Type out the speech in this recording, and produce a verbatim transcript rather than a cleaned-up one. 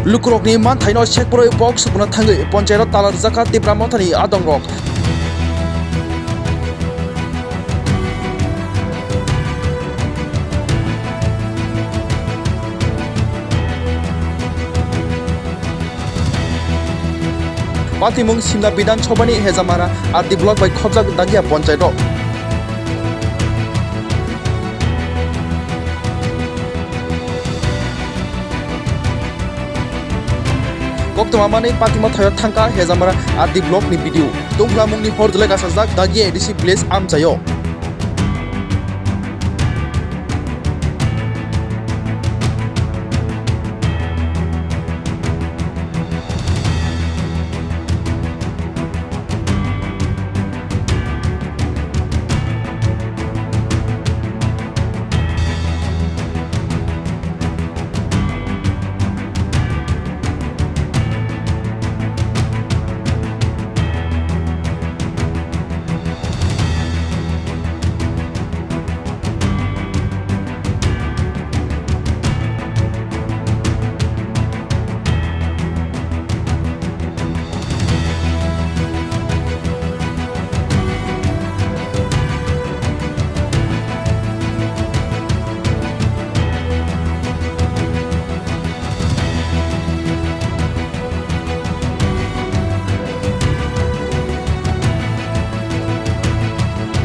Lukurokni manthaino sekborwi box sukuna thangwi ponchairo tala rwjakha Tipra Mothani adongrok. Patimung Simna Bidhan Sabhani Hejamara R D block bai khopjak Dagiya ponchaito. Koktwma manwi Patima thaio thangkha Hejamara R D block ni B D O. Tunglamungni hor dwlai kasajak Dagiya A D C village amchaio.